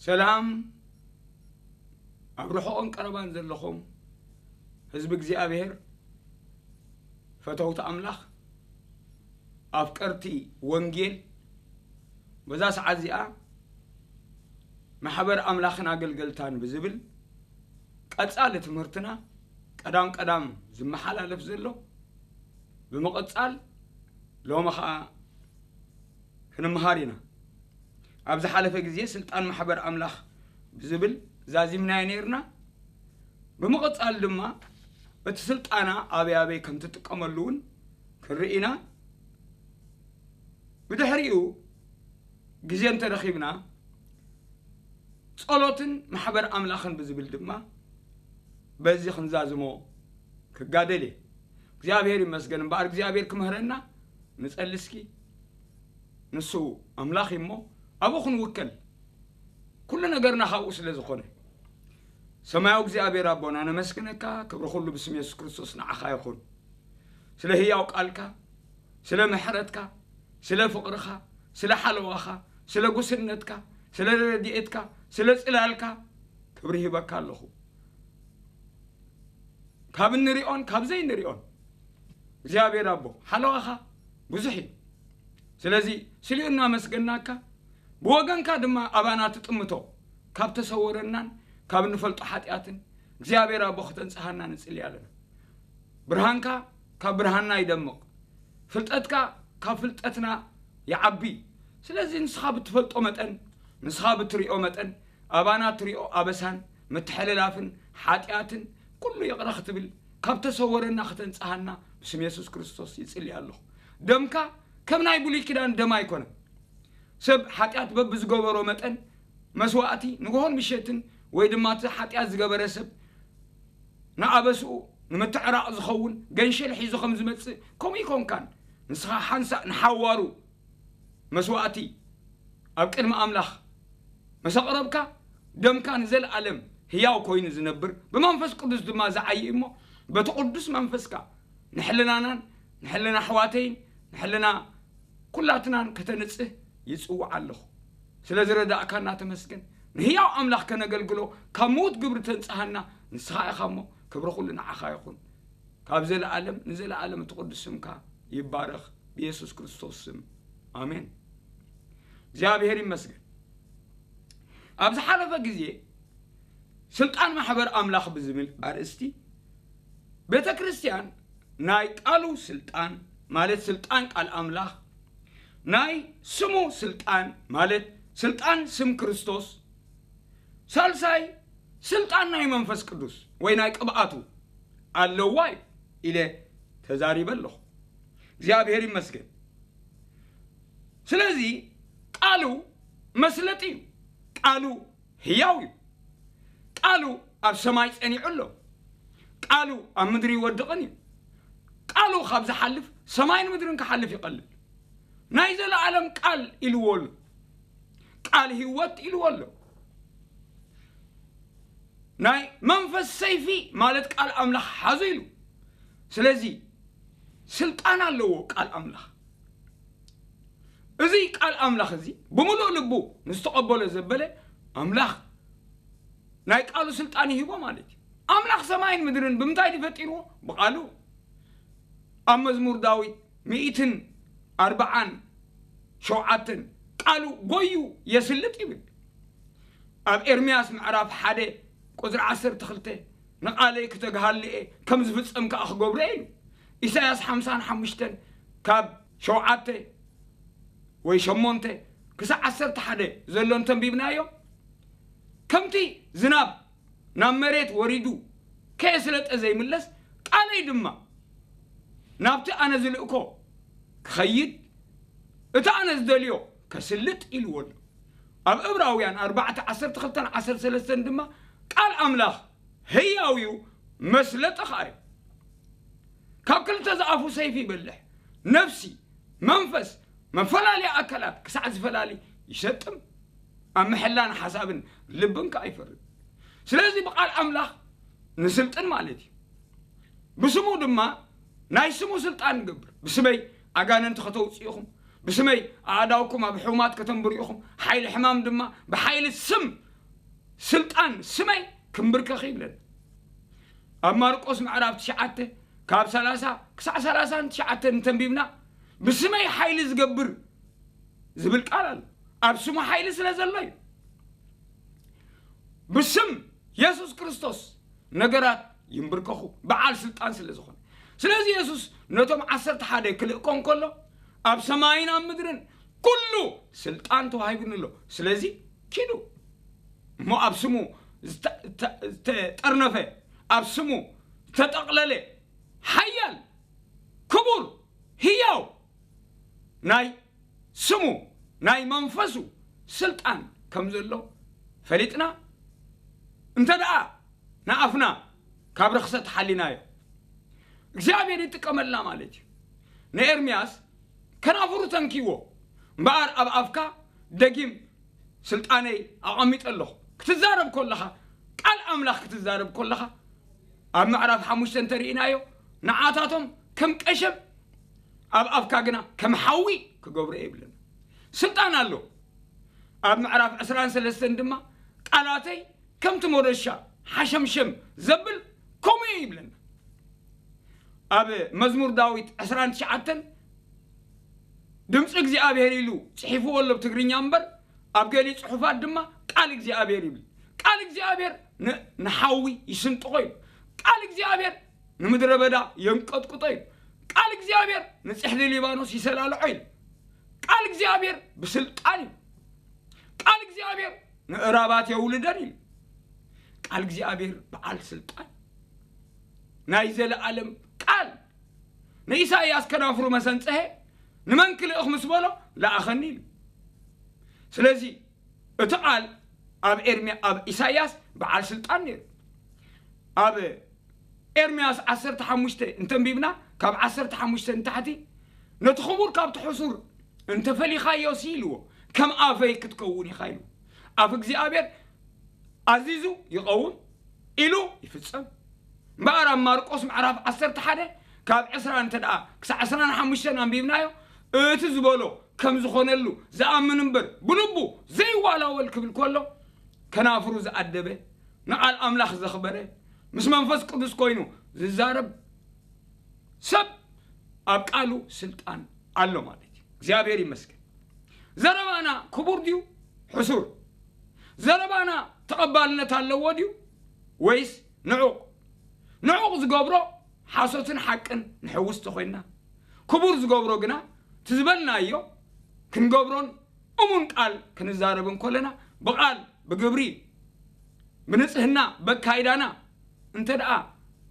ሰላም ኣብ ርሑቕን ቀረባን ዘለኹም ህዝቢ እግዚኣብሔር፣ ፈተውቲ ኣምላኽ፣ ኣፍቀርቲ ወንጌል፣ በዛ ሰዓት እዚኣ ማሕበር ኣምላኽን ኣገልገልታን ብዝብል ቀጻሊ ትምህርትና ቀዳም ቀዳም ዝመሓላለፍ ዘሎ ብምቕጻል ሎሚ ኸኣ ክንምሃር ኢና። ኣብ ዝሓለፈ ግዜ ስልጣን ማሕበር ኣምላኽ ብዝብል ዛዚምናዮ ነይርና። ብምቕጻል ድማ እቲ ስልጣና ኣበይ ኣበይ ከም ትጥቀመሉ እውን ክንርኢ ኢና። ብድሕሪኡ ግዜ እንተረኺብና ጸሎትን ማሕበር ኣምላኽን ብዝብል ድማ በዚ ክንዛዝሞ ክጋደል እየ። እግዚኣብሔር ይመስገን እምበኣር እግዚኣብሔር ክምህረና ንጸሊ እስኪ። ንሱ ኣምላኽ እዩ እሞ ኣብኡ ክንውከል፣ ኩሉ ነገርና ካብኡ ስለ ዝኾነ። ሰማያዊ እግዚኣብሔር ኣቦና ነመስግነካ፣ ክብሪ ኩሉ ብስም የሱስ ክርስቶስ ንዓኻ ይኹን። ስለ ህያው ቃልካ፣ ስለ ምሕረትካ፣ ስለ ፍቕርኻ፣ ስለ ሓለዋኻ፣ ስለ ጉስነትካ፣ ስለ ረድኤትካ፣ ስለ ጽላልካ ክብሪ ሂበካ ኣለኹ። ካብ እንሪኦን ካብ ዘይንሪኦን እግዚኣብሔር ኣቦ ሓለዋኻ ብዙሕ እዩ። ስለዚ ስሊኡ እናመስገናካ፣ ብወገንካ ድማ ኣባና ትጥምቶ ካብ ተሰወረናን ካብ እንፈልጦ ሓጢኣትን እግዚኣብሔር ኣቦ ክተንጽሃና ንጽሊ ኣለና። ብርሃንካ ካብ ብርሃንና ይደምቕ፣ ፍልጠትካ ካብ ፍልጠትና ይዓቢ። ስለዚ ንስኻ ብትፈልጦ መጠን፣ ንስኻ ብትሪኦ መጠን፣ ኣባና ትሪኦ ኣበሳን ምትሕልላፍን ሓጢኣትን ኩሉ ይቕረ ክትብል፣ ካብ ተሰወረና ክተንጽሃና ብስም የሱስ ክርስቶስ ይጽሊ ኣለኹ። ደምካ ከም ናይ ብሉይ ኪዳን ደም ኣይኮነን። ሰብ ሓጢኣት በብዝገበሮ መጠን መስዋእቲ ንግሆን ምሸትን፣ ወይ ድማ እቲ ሓጢኣት ዝገበረ ሰብ ንኣበስኡ ንምትዕራቕ ዝኸውን ገንሸል ሒዙ ከም ዝመጽእ፣ ከምኡ ይኮንካን። ንስኻ ሓንሳእ ንሓዋሩ መስዋእቲ ኣብ ቅድሚ ኣምላኽ ምስ ኣቕረብካ፣ ደምካ ንዘለኣለም ህያው ኮይኑ ዝነብር፣ ብመንፈስ ቅዱስ ድማ ዝዓዪ እሞ፣ በቲ ቅዱስ መንፈስካ ንሕልናናን ንሕልና ኣሕዋተይን ንሕልና ኩላትናን ከተንጽህ ይጽውዕ ኣለኹ። ስለ ዝረዳእካና ተመስገን። ንህያው ኣምላኽ ከነገልግሎ ካብ ምዉት ግብሪ ተንጽሃና ንስኻ ኢኻ እሞ፣ ክብሪ ኩሉ ንዓኻ ይኹን። ካብ ዘለኣለም ንዘለኣለም እቲ ቅዱስ ስምካ ይባረኽ፣ ብየሱስ ክርስቶስ ስም ኣሜን። እግዚኣብሔር ይመስገን። ኣብ ዝሓለፈ ግዜ ስልጣን ማሕበር ኣምላኽ ብዝብል ኣርእስቲ፣ ቤተ ክርስቲያን ናይ ቃሉ ስልጣን፣ ማለት ስልጣን ቃል ኣምላኽ፣ ናይ ስሙ ስልጣን፣ ማለት ስልጣን ስም ክርስቶስ፣ ሳልሳይ ስልጣን ናይ መንፈስ ቅዱስ ወይ ናይ ቅብኣቱ ኣለዋ ኢለ ተዛሪበ ኣለኹ። እግዚኣብሔር ይመስገን። ስለዚ ቃሉ መስለጢ እዩ። ቃሉ ህያው እዩ። ቃሉ ኣብ ሰማይ ጸኒዑ ኣሎ። ቃሉ ኣብ ምድሪ ይወድቕን እዩ። ቃሉ ካብ ዝሓልፍ ሰማይን ምድርን ክሓልፍ ይቐልል። ናይ ዘለኣለም ቃል ኢልዎ ኣሎ። ቃል ህይወት ኢልዎ ኣሎ። ናይ መንፈስ ሰይፊ ማለት ቃል ኣምላኽ ሓዙ ኢሉ። ስለዚ ስልጣን ኣለዎ ቃል ኣምላኽ። እዚ ቃል ኣምላኽ እዚ ብምሉእ ልቡ ንዝተቐበሎ ዘበለ ኣምላኽ ናይ ቃሉ ስልጣን ይህቦ ማለት እዩ። ኣምላኽ ሰማይን ምድርን ብምንታይ ድዩ ፈጢርዎ? ብቃሉ። ኣብ መዝሙር ዳዊት ሚእትን ኣርባዓን ሸውዓተን ቃሉ ጎዩ የስልጥ ይብል። ኣብ ኤርምያስ ምዕራፍ ሓደ ቁጽሪ ዓሰርተ ክልተ ንቓለይ ክተግሃሉ እየ፣ ከም ዝፍጸም ከኣ ክገብሮ እየ ኢሉ። ኢሳያስ ሓምሳን ሓሙሽተን ካብ ሸውዓተ ወይ ሸሞንተ ክሳዕ ዓሰርተ ሓደ ዘሎ እንተንቢብናዮ፣ ከምቲ ዝናብ ናብ መሬት ወሪዱ ከየስለጠ ዘይምለስ፣ ቃለይ ድማ ናብቲ ኣነ ዝልእኮ ክኸይድ፣ እቲ ኣነ ዝደልዮ ከስልጥ ኢልዎ ኣሎ። ኣብ ዕብራውያን ኣርባዕተ ዓሰርተ ክልተን ዓሰርተ ሰለስተን ድማ ቃል ኣምላኽ ህያው እዩ፣ መስለጢ ኸኣ እዩ። ካብ ክልተ ዝኣፉ ሰይፊ ይበልሕ፣ ነፍሲ፣ መንፈስ፣ መፈላለያ ኣካላት ክሳዕ ዝፈላሊ ይሰጥም፣ ኣብ ምሕላን ሓሳብን ልብን ከኣ ይፈርድ። ስለዚ ብቃል ኣምላኽ ንስልጥን ማለት እዩ። ብስሙ ድማ ናይ ስሙ ስልጣን ንገብር። ብስመይ ኣጋንንቲ ከተውጽኡ ኢኹም፣ ብስመይ ኣእዳውኩም ኣብ ሕሙማት ከተንብሩ ኢኹም፣ ሓይሊ ሕማም ድማ ብሓይሊ ስም ስልጣን ስመይ ክንብርከኽ ይብለን። ኣብ ማርቆስ ምዕራፍ ትሽዓተ ካብ ሰላሳ ክሳዕ ሰላሳን ትሽዓተን እንተንቢብና፣ ብስመይ ሓይሊ ዝገብር ዝብል ቃል ኣሎ። ኣብ ስሙ ሓይሊ ስለ ዘሎ እዩ። ብስም የሱስ ክርስቶስ ነገራት ይንብርከኹ፣ በዓል ስልጣን ስለ ዝኾነ። ስለዚ የሱስ ነቶም ዓሰርተ ሓደ ክልእኮም ከሎ፣ ኣብ ሰማይን ኣብ ምድርን ኩሉ ስልጣን ተዋሂቡኒ ኣሎ። ስለዚ ኪዱ እሞ ኣብ ስሙ ዝተ-፣ ዝተ-፣ ዝተጠርነፈ፣ ኣብ ስሙ ዝተጠቕለለ ሓያል፣ ክቡር፣ ህያው ናይ ስሙ፣ ናይ መንፈሱ ስልጣን ከም ዘሎ ፈሊጥና፣ እንተ ደኣ ንኣፍና ካብ ርኽሰት ሓሊናዮ፣ እግዚኣብሔር ይጥቀመልና ማለት እዩ። ንኤርምያስ ከናፍሩ ተንኪዎ፣ እምበኣር ኣብ ኣፍካ ደጊም ስልጣነይ ኣቐሚጠ ኣለኹ። ክትዛረብ ከለኻ፣ ቃል ኣምላኽ ክትዛረብ ከለኻ፣ ኣብ ምዕራፍ ሓሙሽተ እንተርኢናዮ፣ ንዓታቶም ከም ቀሸም፣ ኣብ ኣፍካ ግና ከም ሓዊ ክገብሮ እየ ይብለና። ስልጣን ኣሎ። ኣብ ምዕራፍ ዕስራን ሰለስተን ድማ፣ ቃላተይ ከምቲ ሞደሻ ሓሸምሸም ዘብል ከምኡ እዩ ይብለና። ኣብ መዝሙር ዳዊት ዕስራን ትሽዓተን፣ ድምፂ እግዚኣብሔር ኢሉ ጽሒፍዎ ኣሎ ብትግርኛ እምበር፣ ኣብ ገሊ ጽሑፋት ድማ ቃል እግዚኣብሔር ይብል። ቃል እግዚኣብሔር ን-፣ ንሓዊ ይስንጥቖ እዩ። ቃል እግዚኣብሔር ንምድረ በዳ የንቀጥቅጦ እዩ። ቃል እግዚኣብሔር ንጽሕዲ ሊባኖስ ይሰላልዖ እዩ። ቃል እግዚኣብሔር ብስልጣን እዩ። ቃል እግዚኣብሔር ንእራባት የውልደን እዩ። ቃል እግዚኣብሔር በዓል ስልጣን፣ ናይ ዘለኣለም ቃል። ንኢሳይያስ ከናፍሩ መሰንጸሄ፣ ንመን ክልእኽ ምስ በሎ፣ ለኣኸኒ ኢሉ። ስለዚ እቲ ቃል ኣብ ኤርምያ-፣ ኣብ ኢሳይያስ በዓል ስልጣን ነይሩ። ኣብ ኤርምያስ ዓሰርተ ሓሙሽተ እንተንቢብና፣ ካብ ዓሰርተ ሓሙሽተ ንታሕቲ፣ ነቲ ክቡር ካብቲ ሕሱር እንተፈሊኻዮሲ ኢልዎ፣ ከም ኣፈይ ክትከውን ኢኻ ኢሉ። ኣፍ እግዚኣብሔር ኣዚዙ ይቐውም፣ ኢሉ ይፍጸም። እምበኣር ኣብ ማርቆስ ምዕራፍ ዓሰርተ ሓደ ካብ ዕስራ እንተ ደኣ ክሳዕ ዕስራን ሓሙሽተን ኣንቢብናዮ፣ እቲ ዝበሎ ከም ዝኾነሉ ዝኣምን እምበር፣ ብልቡ ዘይዋላወል ክብል ከሎ፣ ከናፍሩ ዝኣደበ፣ ንቓል ኣምላኽ ዘኽበረ፣ ምስ መንፈስ ቅዱስ ኮይኑ ዝዛረብ ሰብ ኣብ ቃሉ ስልጣን ኣሎ ማለት እዩ። እግዚኣብሔር ይመስገን። ዘረባና ክቡር ድዩ ሕሱር? ዘረባና ተቐባልነት ኣለዎ ድዩ ወይስ ንዑቕ? ንዑቕ ዝገብሮ ሓሶትን ሓቅን ንሕውስ ተኾይንና፣ ክቡር ዝገብሮ ግና እቲ ዝበልናዮ ክንገብሮን እሙን ቃል ክንዛረብ እንከለና፣ ብቓል፣ ብግብሪ፣ ብንጽህና፣ በካይዳና እንተ ደኣ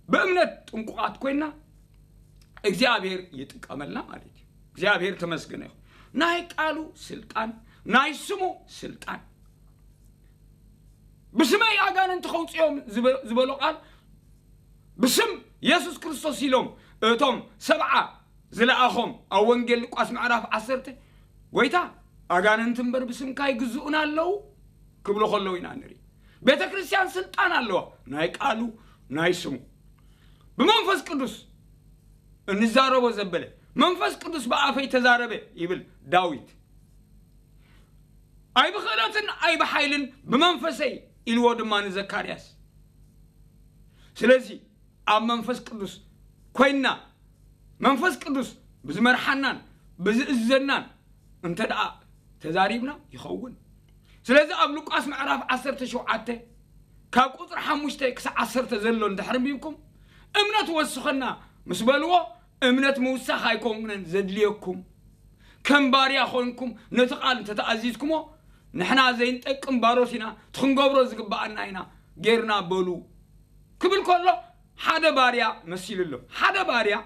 ብእምነት ጥንቁቓት ኮይንና፣ እግዚኣብሔር ይጥቀመልና ማለት እዩ። እግዚኣብሔር ተመስገነ ይኹን። ናይ ቃሉ ስልጣን፣ ናይ ስሙ ስልጣን። ብስመይ ኣጋንንቲ ከውፅኦም ዝበ-፣ ዝበሎ ቃል፣ ብስም የሱስ ክርስቶስ ኢሎም እቶም ሰብዓ ዝለኣኾም ኣብ ወንጌል ሉቃስ ምዕራፍ ዓሰርተ፣ ጎይታ፣ ኣጋንንቲ እምበር ብስምካ ይግዝኡና ኣለዉ ክብሉ ከለዉ ኢና ንርኢ። ቤተ ክርስቲያን ስልጣን ኣለዋ፣ ናይ ቃሉ፣ ናይ ስሙ። ብመንፈስ ቅዱስ እንዛረቦ ዘበለ፣ መንፈስ ቅዱስ ብኣፈይ ተዛረበ ይብል ዳዊት። ኣይብኽእለትን ኣይብሓይልን ብመንፈሰይ ኢልዎ ድማ ንዘካርያስ። ስለዚ ኣብ መንፈስ ቅዱስ ኮይንና፣ መንፈስ ቅዱስ ብዝመርሓናን ብዝእዝዘናን እንተ ደኣ ተዛሪብና ይኸውን። ስለዚ ኣብ ሉቃስ ምዕራፍ ዓሰርተ ሸውዓተ ካብ ቁጽሪ ሓሙሽተ ክሳዕ ዓሰርተ ዘሎ እንድሕር ኣንቢብኩም፣ እምነት ወስኸና ምስ በልዎ፣ እምነት ምውሳኽ ኣይኮነን ዘድልየኩም፣ ከም ባርያ ኾንኩም ነቲ ቃል እንተተኣዚዝኩሞ፣ ንሕና ዘይንጠቅም ባሮት ኢና፣ እቲ ክንገብሮ ዝግብኣና ኢና ጌርና በሉ ክብል ከሎ፣ ሓደ ባርያ መሲሉ ኣሎ። ሓደ ባርያ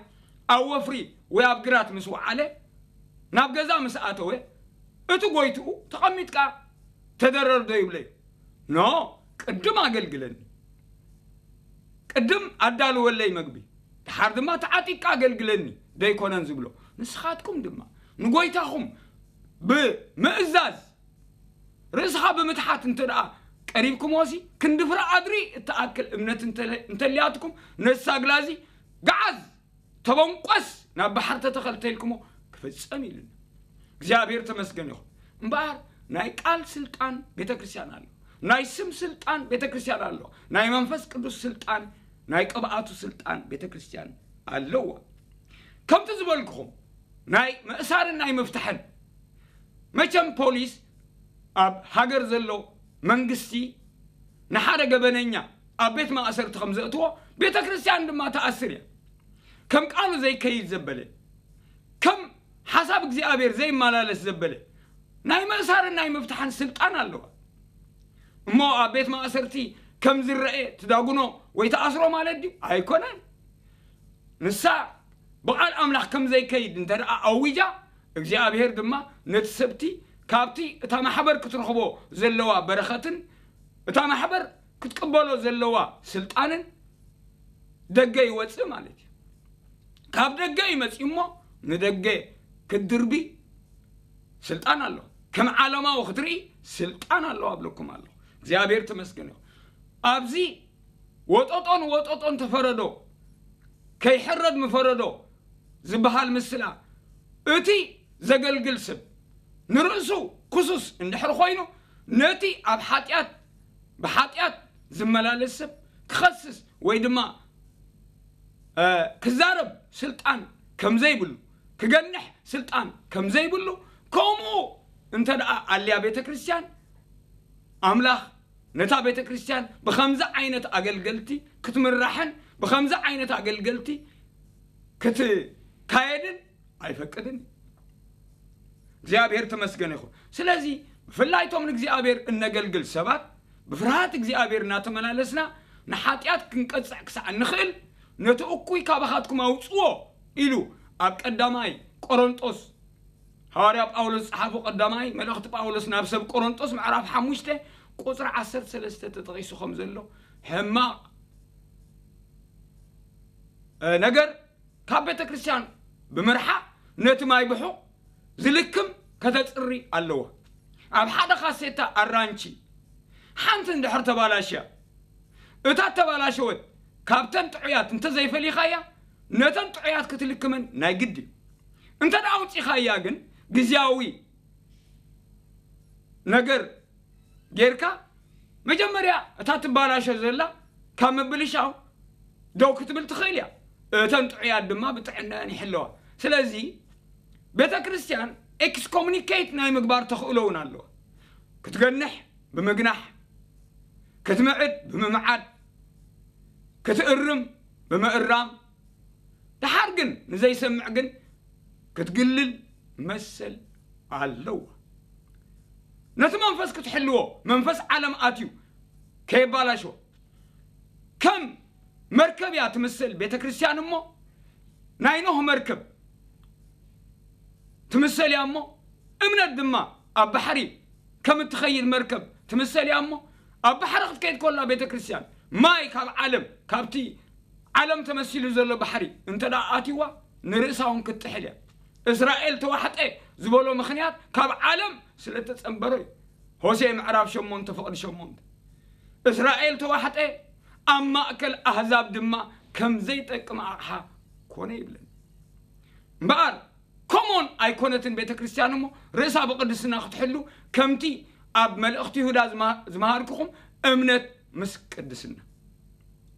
ኣብ ወፍሪ ወይ ኣብ ግራት ምስ ወዓለ፣ ናብ ገዛ ምስ ኣተወ፣ እቲ ጎይትኡ፣ "ተቐሚጥካ ተደረር ዶ?" ይብለዩ። "ኖ፣ ቅድም ኣገልግለኒ፣ ቅድም ኣዳልወለይ መግቢ፣ ድሓር ድማ ተዓጢቕካ ኣገልግለኒ ዶ ኣይኮነን?" ዝብሎ። ንስኻትኩም ድማ ንጎይታኹም ብምእዛዝ፣ ርእስኻ ብምትሓት እንተ ደኣ ቀሪብኩምዎሲ፣ ክንዲ ፍረ ኣድሪ እትኣክል እምነት እንተ-፣ እንተልያትኩም፣ ነቲ ሳግላዚ ገዓዝ፣ ተበንቆስ፣ ናብ ባሕሪ ተተኸል ተልኩሞ ክፍጸም ኢሉና። እግዚኣብሔር ተመስገን ይኹን። እምበኣር ናይ ቃል ስልጣን ቤተ ክርስቲያን ኣሎ። ናይ ስም ስልጣን ቤተ ክርስቲያን ኣለዋ። ናይ መንፈስ ቅዱስ ስልጣን፣ ናይ ቅብኣቱ ስልጣን ቤተ ክርስቲያን ኣለዋ። ከምቲ ዝበልኩኹም ናይ ምእሳርን ናይ ምፍታሕን፣ መቸም ፖሊስ ኣብ ሃገር ዘሎ መንግስቲ ንሓደ ገበነኛ ኣብ ቤት ማእሰርቲ ከም ዘእትዎ፣ ቤተ ክርስቲያን ድማ ትኣስር እያ። ከም ቃሉ ዘይከይድ ዘበለ፣ ከም ሓሳብ እግዚኣብሔር ዘይመላለስ ዘበለ ናይ ምእሳርን ናይ ምፍታሕን ስልጣን ኣለዋ። እሞ ኣብ ቤት ማእሰርቲ ከም ዝረአ ትዳጉኖ ወይ ትኣስሮ ማለት ድዩ? ኣይኮነን። ንሳ ብቓል ኣምላኽ ከም ዘይከይድ እንተ ደኣ ኣዊጃ፣ እግዚኣብሔር ድማ ነቲ ሰብቲ ካብቲ እታ ማሕበር ክትረኽቦ ዘለዋ በረኸትን እታ ማሕበር ክትቅበሎ ዘለዋ ስልጣንን ደገ ይወጽእ ማለት እዩ። ካብ ደገ ይመጽእ እሞ ንደገ ክትድርቢ ስልጣን ኣሎ። ከም ዓለማዊ ክትርኢ ስልጣን ኣለዋ ኣብለኩም ኣሎ። እግዚኣብሔር ተመስገን ይኹን። ኣብዚ ወጠጦን ወጠጦን ተፈረዶ፣ ከይሕረድ ምፈረዶ ዝበሃል ምስላ፣ እቲ ዘገልግል ሰብ ንርእሱ ክሱስ እንድሕር ኮይኑ፣ ነቲ ኣብ ሓጢኣት፣ ብሓጢኣት ዝመላለስ ሰብ ክኸስስ ወይ ድማ እ፣ ክዛረብ ስልጣን ከም ዘይብሉ፣ ክገንሕ ስልጣን ከም ዘይብሉ፣ ከምኡ እንተ ደኣ ኣልያ ቤተ ክርስቲያን፣ ኣምላኽ ነታ ቤተ ክርስቲያን ብኸምዚ ዓይነት ኣገልገልቲ ክትምራሕን ብኸምዚ ዓይነት ኣገልገልቲ ክትካየድን ኣይፈቅድን። እግዚኣብሔር ተመስገን ይኹን። ስለዚ ብፍላይ እቶም ንእግዚኣብሔር እነገልግል ሰባት ብፍርሃት እግዚኣብሔር እናተመላለስና ንሓጢኣት ክንቀጽዕ ክሳዕ እንኽእል፣ ነቲ እኩይ ካባኻትኩም ኣውጽዎ ኢሉ ኣብ ቀዳማይ ቆሮንጦስ፣ ሃዋርያ ጳውሎስ ዝጸሓፎ ቀዳማይ መልእኽቲ ጳውሎስ ናብ ሰብ ቆሮንጦስ ምዕራፍ ሓሙሽተ ቁጽሪ ዓሰርተ ሰለስተ ተጠቒሱ ከም ዘሎ፣ ሕማቕ እ፣ ነገር ካብ ቤተ ክርስቲያን ብምርሓቕ ነቲ ማይ ብሑቕ ዝልክም ከተጽሪ ኣለዋ። ኣብ ሓደ ካሴታ ኣራንቺ ሓንቲ እንድሕር ተባላሽያ፣ እታ ተባላሸወት ካብተን ጥዑያት እንተዘይፈሊኻያ፣ ነተን ጥዑያት ክትልክመን ናይ ግዲ እዩ። እንተ ደኣ ኣውጺኻያ ግን፣ ግዝያዊ ነገር ጌርካ፣ መጀመርያ እታ ትባላሾ ዘላ ካብ ምብልሻው ደው ክትብል ትኽእል እያ። እተን ጥዑያት ድማ ብጥዕናኣን ይሕለዋ። ስለዚ ቤተ ክርስቲያን ኤክስኮሙኒኬት ናይ ምግባር ተኽእሎ እውን ኣለዋ። ክትገንሕ ብምግናሕ፣ ክትምዕድ ብምምዓድ፣ ክትእርም ብምእራም፣ ደሓር ግን ንዘይሰምዕ ግን ክትግልል መሰል ኣለዋ። ነቲ መንፈስ ክትሕልዎ፣ መንፈስ ዓለም ኣትዩ ከየባላሽዎ። ከም መርከብ እያ ትምሰል ቤተ ክርስቲያን እሞ፣ ናይ ኖህ መርከብ ትምሰል እያ እሞ፣ እምነት ድማ ኣብ ባሕሪ ከም እትኸይድ መርከብ ትምሰል እያ እሞ፣ ኣብ ባሕሪ ክትከይድ ከላ ቤተ ክርስቲያን ማይ ካብ ዓለም፣ ካብቲ ዓለም ተመሲሉ ዘሎ ባሕሪ እንተ ደኣ ኣትይዋ፣ ንርእሳ እውን ክትጥሕል እያ። እስራኤል ተዋሕጠ ዝበሎ ምኽንያት ካብ ዓለም ስለ እተጸንበሮ እዩ። ሆሴዕ ምዕራፍ ሸሞንተ ፍቕዲ ሸሞንተ። እስራኤል ተዋሕጠ፣ ኣብ ማእከል ኣህዛብ ድማ ከም ዘይጠቅም ኣቕሓ ኮነ ይብለና። እምበኣር ኮሞን ኣይኮነትን ቤተ ክርስቲያን እሞ፣ ርእሳ ብቅድስና ክትሕሉ፣ ከምቲ ኣብ መልእኽቲ ይሁዳ ዝማ-፣ ዝመሃርኩኹም፣ እምነት ምስ ቅድስና።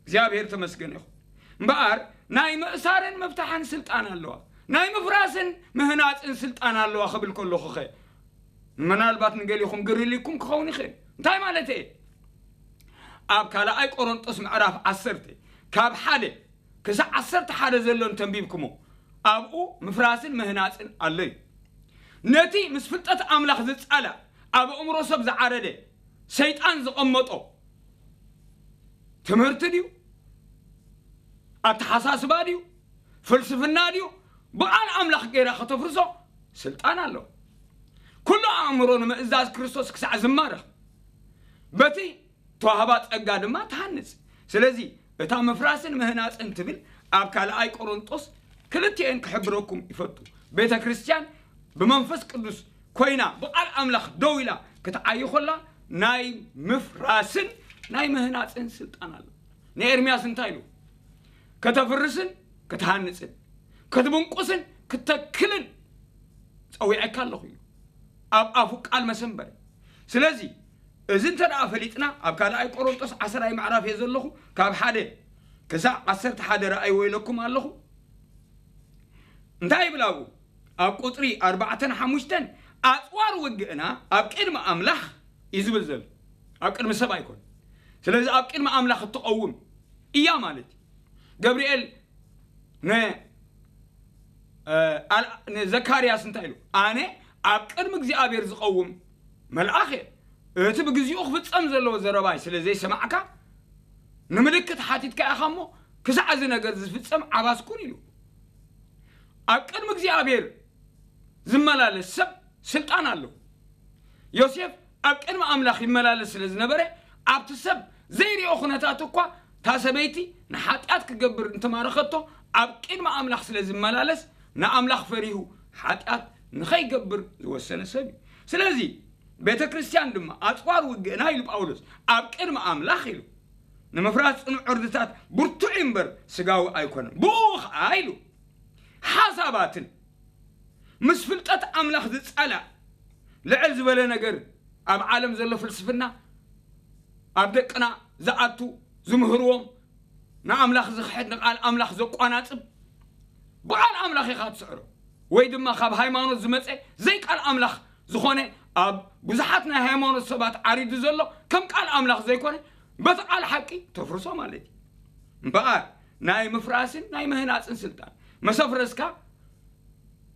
እግዚኣብሔር ተመስገን ይኹን። እምበኣር ናይ ምእሳርን ምፍታሕን ስልጣን ኣለዋ፣ ናይ ምፍራስን ምህናጽን ስልጣን ኣለዋ ክብል ከለኹኸ፣ ምናልባት ንገሊኹም ግር ኢልኩም ክኸውን ይኽእል። እንታይ ማለት እየ? ኣብ ካልኣይ ቆሮንጦስ ምዕራፍ ዓሰርተ ካብ ሓደ ክሳዕ ዓሰርተ ሓደ ዘሎ እንተንቢብኩሞ፣ ኣብኡ ምፍራስን ምህናጽን ኣሎ እዩ። ነቲ ምስ ፍልጠት ኣምላኽ ዝጻላእ፣ ኣብ ኣእምሮ ሰብ ዝዓረደ፣ ሰይጣን ዝቐመጦ ትምህርቲ ድዩ? ኣተሓሳስባ ድዩ? ፍልስፍና ድዩ? ብቓል ኣምላኽ ገይራ ከተፍርሶ ስልጣን ኣሎ። ኩሉ ኣእምሮ ንምእዛዝ ክርስቶስ ክሳዕ ዝማረኽ፣ በቲ ተዋህባ ጸጋ ድማ ትሃንጽ። ስለዚ እታ ምፍራስን ምህናጽን ትብል ኣብ ካልኣይ ቆሮንጦስ ክልቲኤን ክሕብረኩም ይፈቱ። ቤተ ክርስቲያን ብመንፈስ ቅዱስ ኮይና ብቓል ኣምላኽ ደው ኢላ ክትዓይ ከላ ናይ ምፍራስን ናይ ምህናጽን ስልጣን ኣሎ። ንኤርምያስ እንታይ ኢሉ? ከተፍርስን ክትሃንጽን፣ ክትብንቁስን ክተክልን ጸዊዐካ ኣለኹ ኢሉ። ኣብ ኣፉ ቃል መሰንበሪ። ስለዚ እዚ እንተ ደኣ ፈሊጥና፣ ኣብ ካልኣይ ቆሮንጦስ ዓስራይ ምዕራፍ እየ ዘለኹ፣ ካብ ሓደ ክሳዕ ዓሰርተ ሓደ ረኣይዎ ኢለኩም ኣለኹ። እንታይ ይብል ኣብኡ? ኣብ ቁጽሪ ኣርባዕተን ሓሙሽተን፣ ኣጽዋር ውግእና ኣብ ቅድሚ ኣምላኽ እዩ ዝብል ዘሎ። ኣብ ቅድሚ ሰብ ኣይኮን። ስለዚ ኣብ ቅድሚ ኣምላኽ እትቐውም እያ ማለት እዩ። ገብርኤል ን-፣ እ፣ ኣል-፣ ንዘካርያስ እንታይ ኢሉ? ኣነ ኣብ ቅድሚ እግዚኣብሔር ዝቐውም መልኣኽ እየ። እቲ ብግዚኡ ክፍጸም ዘለዎ ዘረባይ ስለ ዘይሰማዕካ፣ ንምልክት ሓቲትካ ኢኻ እሞ፣ ክሳዕ እዚ ነገር ዝፍጸም ዓባስ ኩን ኢሉ። ኣብ ቅድሚ እግዚኣብሔር ዝመላለስ ሰብ ስልጣን ኣለዎ። ዮሴፍ ኣብ ቅድሚ ኣምላኽ ይመላለስ ስለ ዝነበረ፣ ኣብቲ ሰብ ዘይሪኦ ኩነታት እኳ፣ እታ ሰበይቲ ንሓጢኣት ክገብር እንተማረኸቶ፣ ኣብ ቅድሚ ኣምላኽ ስለ ዝመላለስ፣ ንኣምላኽ ፈሪሁ ሓጢኣት ንኸይገብር ዝወሰነ ሰብ እዩ። ስለዚ፣ ቤተ ክርስቲያን ድማ ኣጽዋር ውግእና ኢሉ ጳውሎስ፣ ኣብ ቅድሚ ኣምላኽ ኢሉ፣ ንምፍራስ ጽኑዕ ዕርድታት ብርቱዕ እዩ እምበር ስጋዊ ኣይኮነን። ብኡ ኸኣ ኢሉ፣ ሓሳባትን ምስ ፍልጠት ኣምላኽ ዝጻላእ ልዕል ዝበለ ነገር፣ ኣብ ዓለም ዘሎ ፍልስፍና፣ ኣብ ደቅና ዝኣቱ፣ ዝምህርዎም፣ ንኣምላኽ ዝኽሕድ፣ ንቃል ኣምላኽ ዘቋናጽብ፣ ብቃል ኣምላኽ ኢኻ ትስዕሮ። ወይ ድማ ካብ ሃይማኖት ዝመጸ ዘይቃል ኣምላኽ ዝኾነ፣ ኣብ ብዙሓት ናይ ሃይማኖት ሰባት ዓሪዱ ዘሎ፣ ከም ቃል ኣምላኽ ዘይኮነ፣ በቲ ቃል ሓቂ ተፍርሶ ማለት እዩ። እምበኣር ናይ ምፍራስን ናይ ምህናጽን ስልጣን መሰፍረስካ፣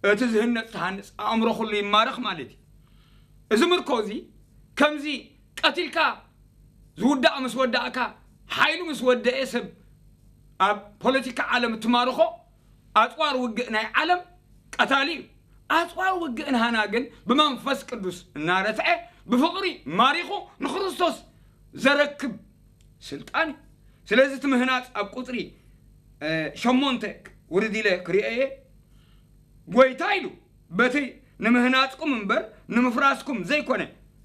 እቲ ዝህነጽ ትሃንጽ፣ ኣእምሮ ኩሉ ይማረኽ ማለት እዩ። እዚ ምርኮ እዚ ከምዚ ቀቲልካ ዝውዳእ ምስ ወዳእካ፣ ሓይሉ ምስ ወደኤ ሰብ ኣብ ፖለቲካ ዓለም እትማርኾ ኣጽዋር ውግእ ናይ ዓለም ቀታሊ እዩ። ኣጽዋር ውግእ ንሃና ግን ብመንፈስ ቅዱስ እናረትዐ ብፍቕሪ ማሪኹ ንክርስቶስ ዘረክብ ስልጣን እዩ። ስለዚ እቲ ምህናጽ ኣብ ቁጽሪ፣ እ፣ ሸሞንተ ውርድ ኢለ ክርእየ፣ ጎይታ ኢሉ በቲ ንምህናጽኩም እምበር ንምፍራስኩም ዘይኮነ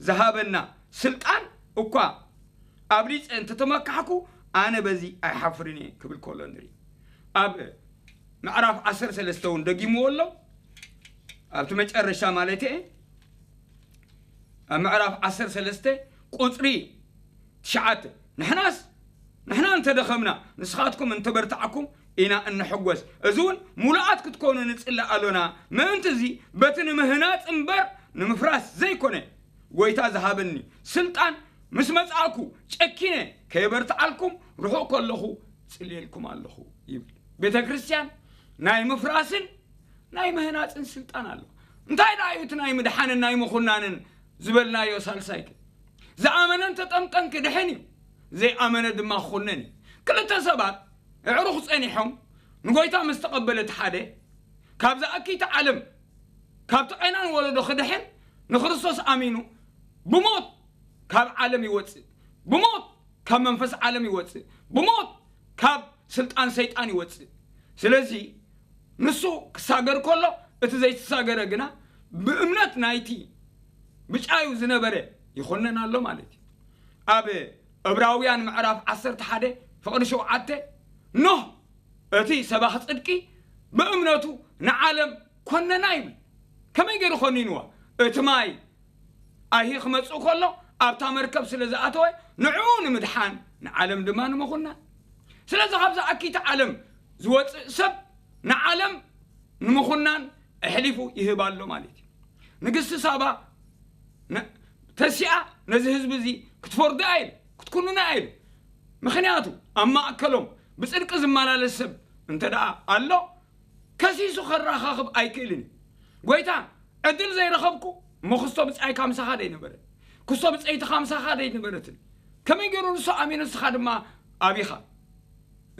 ዝሃበና ስልጣን እኳ ኣብሊጸ እንተተመካሕኩ፣ ኣነ በዚ ኣይሓፍርን እየ ክብል ከሎ ንርኢ። ኣብ ምዕራፍ ዓሰርተ ሰለስተ እውን ደጊምዎ ኣሎ። ኣብቲ መጨረሻ ማለት እየ። ኣብ ምዕራፍ ዓሰርተ ሰለስተ ቁጽሪ ትሽዓተ፣ ንሕናስ፣ ንሕና እንተደኸምና፣ ንስኻትኩም እንተበርታዕኩም ኢና እንሕጎስ። እዚ እውን፣ ምሉኣት ክትኮኑ ንጽለ ኣሎና። ምእንቲ እዚ፣ በቲ ንምህናጽ እምበር ንምፍራስ ዘይኮነ፣ ጎይታ ዝሃበኒ ስልጣን ምስ መጻእኩ፣ ጨኪነ ከየበርትዓልኩም፣ ርሑቕ ከለኹ ጽልየልኩም ኣለኹ ይብል። ቤተ ክርስቲያን ናይ ምፍራስን ናይ ምህናጽን ስልጣን ኣለዋ። እንታይ ደኣ እዩ እቲ ናይ ምድሓንን ናይ ምኹናንን ዝበልናዮ ሳልሳይ? ዝኣመነ እንተጠምቀን ክድሕን እዩ፣ ዘይኣመነ ድማ ክኹነን እዩ። ክልተ ሰባት ኣዕሩኽ ጸኒሖም፣ ንጎይታ ምስ ተቐበለ እቲ ሓደ፣ ካብዛ ኣኪይቲ ዓለም፣ ካብቲ ቐናን ወለዶ ክድሕን፣ ንክርስቶስ ኣሚኑ፣ ብሞት ካብ ዓለም ይወጽእ፣ ብሞት ካብ መንፈስ ዓለም ይወጽእ፣ ብሞት ካብ ስልጣን ሰይጣን ይወጽእ። ስለዚ ንሱ ክሳገር ከሎ፣ እቲ ዘይተሳገረ ግና ብእምነት ናይቲ ብጫዩ ዝነበረ ይኾነን ኣሎ ማለት እዩ። ኣብ ዕብራውያን ምዕራፍ ዓሰርተ ሓደ ፍቕዲ ሸውዓተ፣ ኖህ እቲ ሰባኺ ጽድቂ ብእምነቱ ንዓለም ኮነና ይብል። ከመይ ገይሩ ኮኒንዋ? እቲ ማይ ኣይሂ ክመጽእ ከሎ ኣብታ መርከብ ስለ ዝኣተወ፣ ንዕኡ ንምድሓን፣ ንዓለም ድማ ንምኹናን። ስለዚ ካብዛ ኣኪቲ ዓለም ዝወጽእ ሰብ ንዓለም ንምኹናን ኣሕሊፉ ይህብ ኣሎ ማለት እዩ። ንግስቲ ሳባ ነ-፣ ተሲኣ ነዚ ህዝቢ እዚ ክትፈርዶ ኣይል፣ ክትኩንኖ ኣይል። ምኽንያቱ ኣብ ማእከሎም ብጽድቂ ዝመላለስ ሰብ እንተ ደኣ ኣሎ፣ ከሲሱ ከረኻኽብ ኣይክእልን እዩ። ጎይታ፣ ዕድል ዘይረኸብኩ እሞ ክስቶ ብጻይካ ምሳኻ ደይነበረ፣ ክስቶ ብጸይትኻ ምሳኻ ደይነበረትን፣ ከመይ ገይሩ ንሱ ኣሚኑ ንስኻ ድማ ኣቢኻ?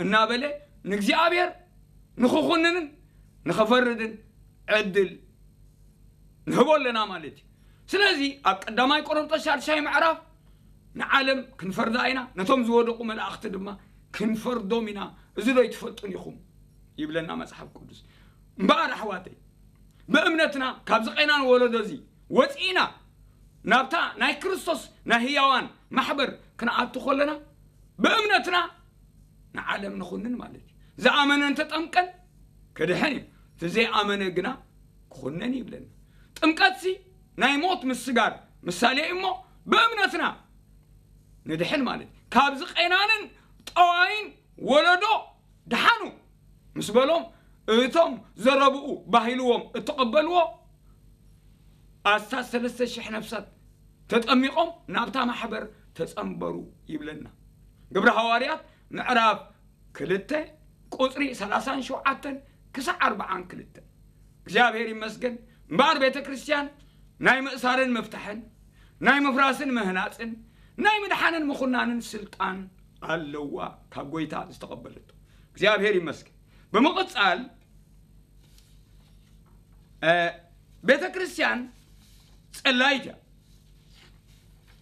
እናበለ ንእግዚኣብሔር ንኽኹንንን ንኽፈርድን ዕድል ንህቦ ኣለና ማለት እዩ። ስለዚ ኣብ ቀዳማይ ቆሮንቶስ ሻድሻይ ምዕራፍ ንዓለም ክንፈርዳ ኢና፣ ነቶም ዝወደቑ መላእኽቲ ድማ ክንፈርዶም ኢና፣ እዚ ዶ ኣይትፈልጡን ኢኹም? ይብለና መጽሓፍ ቅዱስ። እምበኣር ኣሕዋተይ፣ ብእምነትና ካብዚ ቐናን ወለዶ እዚ ወጺእና ናብታ ናይ ክርስቶስ ናይ ህያዋን ማሕበር ክንኣቱ ከለና፣ ብእምነትና ንዓለም ንኹንን ማለት እዩ። ዝኣመነ እንተጠምቀን ክድሕን እዩ፣ እቲ ዘይኣመነ ግና ክኹነን እዩ ይብለና። ጥምቀትሲ ናይ ሞት ምስጋር ምሳሌ እዩ እሞ፣ ብእምነትና ንድሕን ማለት እዩ። ካብ ዝቐናንን ጠዋይን ወለዶ ድሓኑ ምስ በሎም፣ እቶም ዘረብኡ ባህ ኢልዎም እተቐበልዎ ኣስታት ሰለስተ ሽሕ ነፍሳት ተጠሚቖም ናብታ ማሕበር ተጸንበሩ ይብለና። ግብረ ሃዋርያት ምዕራፍ ክልተ ቁጽሪ ሰላሳን ሸውዓተን ክሳዕ ኣርባዓን ክልተን። እግዚኣብሔር ይመስገን እምበኣር ቤተ ክርስቲያን ናይ ምእሳርን ምፍታሕን፣ ናይ ምፍራስን ምህናጽን፣ ናይ ምድሓንን ምኹናንን ስልጣን ኣለዋ፣ ካብ ጎይታ ዝተቐበለቶ። እግዚኣብሔር ይመስገን። ብምቕጻል፣ እ፣ ቤተ ክርስቲያን ጸላይት እያ።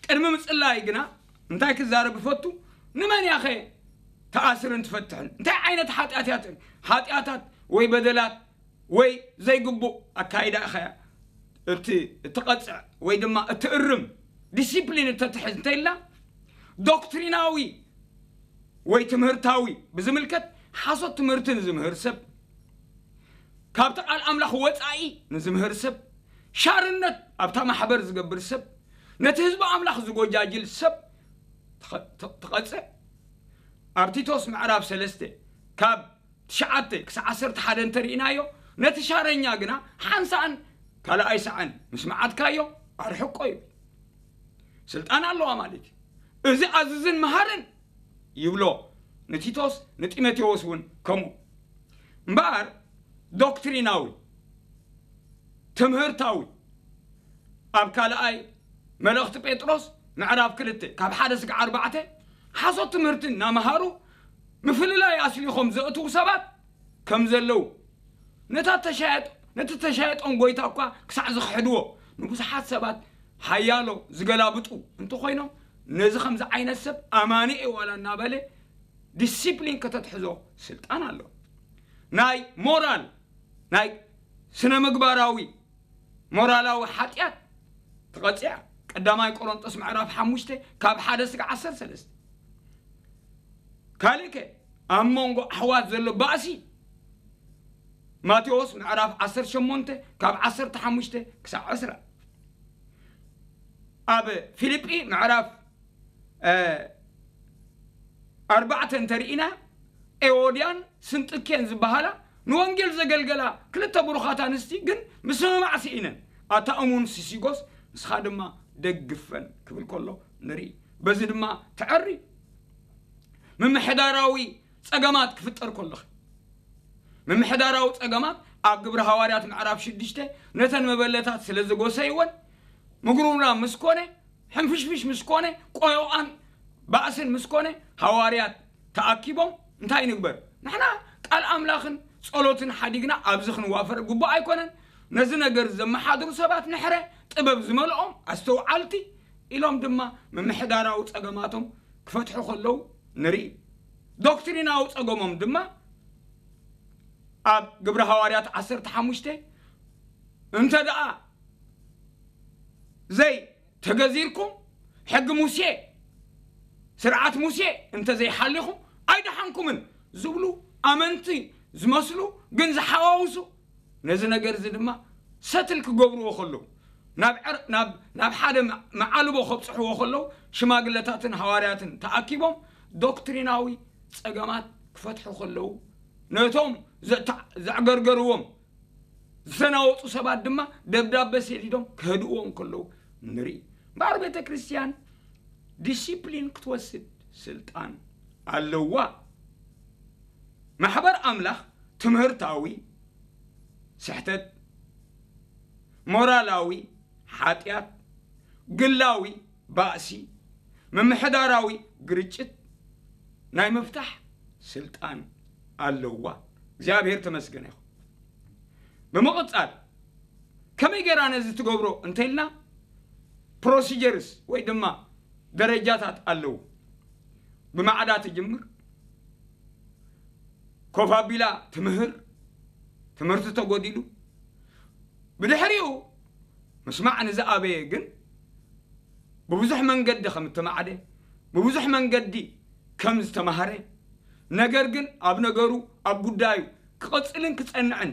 ቅድሚ ምጽላይ ግና እንታይ ክዛረብ ይፈቱ? ንመን እያ ኸ ተኣስርን ትፈትሕን? እንታይ ዓይነት ሓጢኣት እያ ት-፣ ሓጢኣታት ወይ በደላት ወይ ዘይግቡእ ኣካይዳ ኢኻ እቲ እትቐጽዕ ወይ ድማ እትእርም፣ ዲሲፕሊን እተትሕዝ እንተኢልና፣ ዶክትሪናዊ ወይ ትምህርታዊ ብዝምልከት ሓሶት ትምህርቲ ንዝምህር ሰብ፣ ካብቲ ቃል ኣምላኽ ወጻኢ ንዝምህር ሰብ፣ ሻርነት ኣብታ ማሕበር ዝገብር ሰብ፣ ነቲ ህዝቢ ኣምላኽ ዝጎጃጅል ሰብ ትኸ-፣ ት-፣ ትቐጽዕ። ኣብ ቲቶስ ምዕራፍ ሰለስተ ካብ ትሽዓተ ክሳዕ ዓሰርተ ሓደ እንተርኢናዮ፣ ነቲ ሻረኛ ግና ሓንሳእን ካልኣይ ሳዕን ምስ መዓትካዮ ኣርሕቆ ይብል። ስልጣን ኣለዋ ማለት እዩ። እዚ ኣዝዝን መሃርን ይብሎ ንቲቶስ፣ ንጢሞቴዎስ እውን ከምኡ። እምበኣር ዶክትሪናዊ፣ ትምህርታዊ፣ ኣብ ካልኣይ መልእኽቲ ጴጥሮስ ምዕራፍ ክልተ ካብ ሓደ ስጋዕ ኣርባዕተ ሓሶት ትምህርቲ እናመሃሩ ምፍልላይ ኣስሊኾም ዘእትዉ ሰባት ከም ዘለዉ፣ ነታ ተሻየጥ-፣ ነቲ ተሻየጦም ጎይታ እኳ ክሳዕ ዝኽሕድዎ ንብዙሓት ሰባት ሓያሎ ዝገላብጡ እንተኾይኖም፣ ነዚ ከምዚ ዓይነት ሰብ ኣማኒ እየ ዋላ እናበለ ዲሲፕሊን ከተትሕዞ ስልጣን ኣሎ። ናይ ሞራል፣ ናይ ስነ ምግባራዊ፣ ሞራላዊ ሓጢኣት ተቐጺዓ። ቀዳማይ ቆሮንጦስ ምዕራፍ ሓሙሽተ ካብ ሓደ ስጋዕ ዓሰርተ ሰለስተ። ካልእ ከ ኣብ መንጎ ኣሕዋት ዘሎ ባእሲ፣ ማቴዎስ ምዕራፍ ዓሰርተ ሸሞንተ ካብ ዓሰርተ ሓሙሽተ ክሳብ ዕስራ። ኣብ ፊልጲ ምዕራፍ፣ እ፣ ኣርባዕተ እንተርኢና፣ ኤዎድያን ስንጥኬን ዝበሃላ ንወንጌል ዘገልገላ ክልተ ብሩኻት ኣንስቲ ግን ምስምማዕ ስኢነን። ኣታ እሙን ሲሲጎስ፣ ንስኻ ድማ ደግፈን ክብል ከሎ ንርኢ። በዚ ድማ ትዐሪ። ምምሕዳራዊ ጸገማት ክፍጠር ከሎ፣ ምምሕዳራዊ ጸገማት ኣብ ግብረ ሃዋርያት ምዕራፍ ሽዱሽተ ነተን መበለታት ስለ ዝጎሰይወን፣ ምጉርምራም ምስ ኮነ፣ ሕንፍሽፍሽ ምስ ኮነ፣ ቆዮቓን ባእስን ምስ ኮነ፣ ሃዋርያት ተኣኪቦም እንታይ ንግበር? ንሕና ቃል ኣምላኽን ጸሎትን ሓዲግና ኣብዚ ክንዋፈር ግቡእ ኣይኮነን። ነዚ ነገር ዘመሓድሩ ሰባት ንሕረ፣ ጥበብ ዝመልኦም ኣስተውዓልቲ ኢሎም ድማ ምምሕዳራዊ ጸገማቶም ክፈትሑ ከለዉ ንርኢ። ዶክትሪናዊ ጸገሞም ድማ ኣብ ግብረ ሃዋርያት ዓሰርተ ሓሙሽተ፣ እንተ ደኣ ዘይተገዚርኩም፣ ሕጊ ሙሴ፣ ስርዓት ሙሴ እንተ ዘይሓሊኹም ኣይደሓንኩምን ዝብሉ ኣመንቲ ዝመስሉ ግን ዝሓዋውሱ፣ ነዚ ነገር እዚ ድማ ሰትል ክገብርዎ ከለዉ፣ ናብ ዕር-፣ ናብ፣ ናብ ሓደ መ-፣ መዓልቦ ከብጽሕዎ ከለዉ፣ ሽማግለታትን ሃዋርያትን ተኣኪቦም ዶክትሪናዊ ጸገማት ክፈትሑ ከለዉ፣ ነቶም ዘተ-፣ ዘዕገርገርዎም ዝተናወጹ ሰባት ድማ ደብዳበ ሰዲዶም ከህድእዎም ከለዉ ንርኢ። እምበኣር ቤተ ክርስቲያን ዲሲፕሊን ክትወስድ ስልጣን ኣለዋ። ማሕበር ኣምላኽ ትምህርታዊ ስሕተት፣ ሞራላዊ ሓጢኣት፣ ግላዊ ባእሲ፣ ምምሕዳራዊ ግርጭት ናይ ምፍታሕ ስልጣን ኣለዋ። እግዚኣብሔር ተመስገነ ይኹን። ብምቕጻል ከመይ ጌራ ነዚ ትገብሮ እንተኢልና፣ ፕሮሲጀርስ ወይ ድማ ደረጃታት ኣለዉ። ብማዕዳ ትጅምር፣ ኮፍ ኣቢላ ትምህር፣ ትምህርቲ ተጎዲሉ፣ ብድሕሪኡ ምስማዕ ንዝኣበየ ግን ብብዙሕ መንገዲ ከም እተማዕደ፣ ብብዙሕ መንገዲ ከም ዝተማህረ፣ ነገር ግን ኣብ ነገሩ፣ ኣብ ጉዳዩ ክቕጽልን ክጸንዕን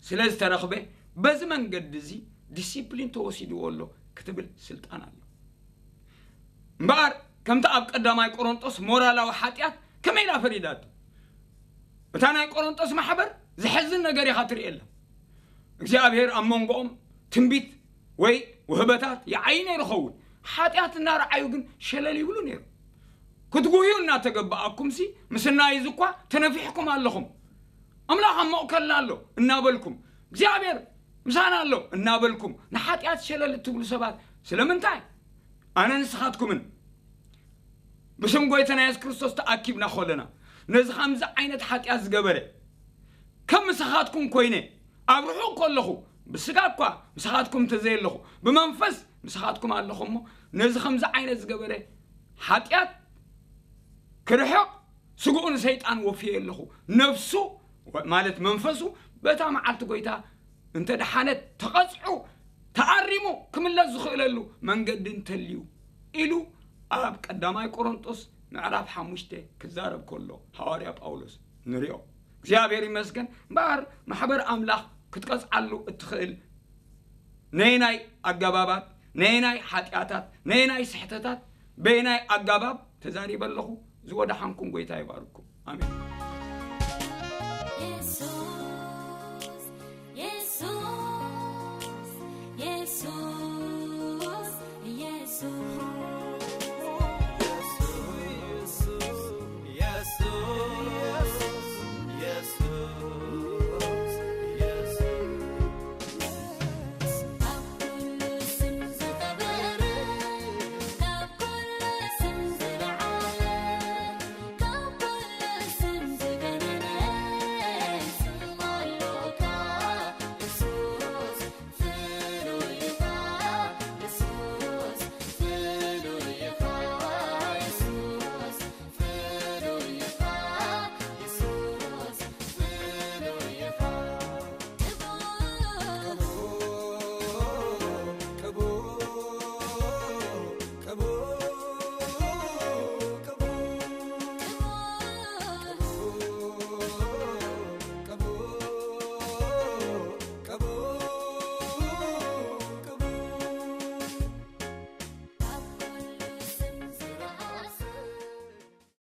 ስለ ዝተረኽበ፣ በዚ መንገዲ እዚ ዲሲፕሊን ተወሲድዎ ኣሎ ክትብል ስልጣን ኣሎ። እምበኣር ከምቲ ኣብ ቀዳማይ ቆሮንጦስ ሞራላዊ ሓጢኣት ከመይ ኢላ ፈሪዳቶ? እታ ናይ ቆሮንጦስ ማሕበር ዘሕዝን ነገር ኢኻ ትርእየላ። እግዚኣብሔር ኣብ መንጎኦም ትንቢት ወይ ውህበታት ይዓይ ነይሩ ኸውን። ሓጢኣት እናረዓዩ ግን ሸለል ይብሉ ነይሩ። ክትጉህዩ እናተገባኣኩምሲ ምስናይዚ እኳ ተነፊሕኩም ኣለኹም። ኣምላኽ ኣብ መእከልና ኣሎ እናበልኩም፣ እግዚኣብሔር ምሳና ኣሎ እናበልኩም ንሓጢኣት ሸለል እትብሉ ሰባት ስለምንታይ? ኣነ ንስኻትኩምን ብስም ጎይታና የሱስ ክርስቶስ ተኣኪብና ከለና ነዚ ከምዚ ዓይነት ሓጢኣት ዝገበረ ከም ምሳኻትኩም ኮይነ ኣብ ርሑቕ ከለኹ ብስጋ እኳ ምሳኻትኩም እንተዘየለኹ ብመንፈስ ምሳኻትኩም ኣለኹ እሞ ነዚ ከምዚ ዓይነት ዝገበረ ሓጢኣት ክርሕቕ ስግኡ ንሰይጣን ወፍየ ኣለኹ። ነፍሱ ማለት መንፈሱ በታ መዓልቲ ጎይታ እንተ ደሓነት ተቐጽዑ ተኣሪሙ ክምለስ ዝኽእለሉ መንገዲ እንተልዩ ኢሉ ኣብ ቀዳማይ ቆሮንጦስ ምዕራፍ ሓሙሽተ ክዛረብ ከሎ ሃዋርያ ጳውሎስ ንሪኦ። እግዚኣብሔር ይመስገን። እምበኣር ማሕበር ኣምላኽ ክትቀጽዓሉ እትኽእል ነየናይ ኣገባባት፣ ነየናይ ሓጢኣታት፣ ነየናይ ስሕተታት፣ በየናይ ኣገባብ ተዛሪበ ኣለኹ? ዝወደሓንኩም ጎይታ ይባርኩም። ኣሜን።